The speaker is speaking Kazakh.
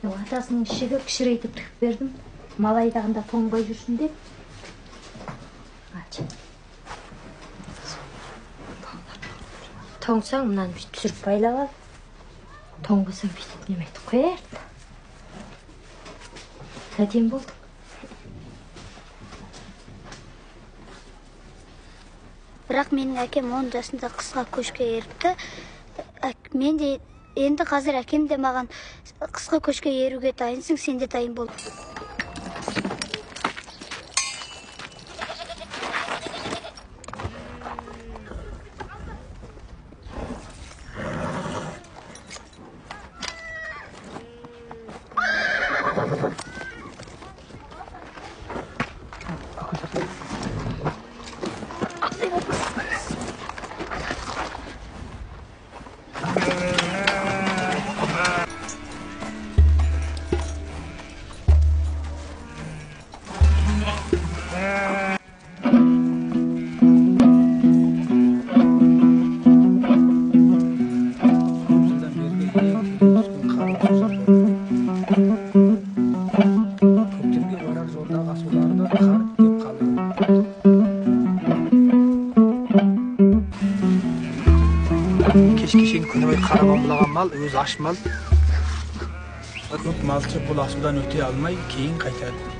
Атасының ішігі кішірейтіп тігіп бердім. Мал айдағанда тоңбай жүрсін деп. Тоңсаң мынаны бүйтіп түсіріп байлап ал. Тоңбасаң бүйтіп неме айтып қояйық. Әдемі болдың. Бірақ менің әкем 10 жасында қысқа көшке еріпті. Мен де енді қазір әкем де маған қысқа көшке еруге дайынсың, сен де дайын бол. Мал өз аш мал. Көп малшы бұл асудан өте алмай кейін қайтады.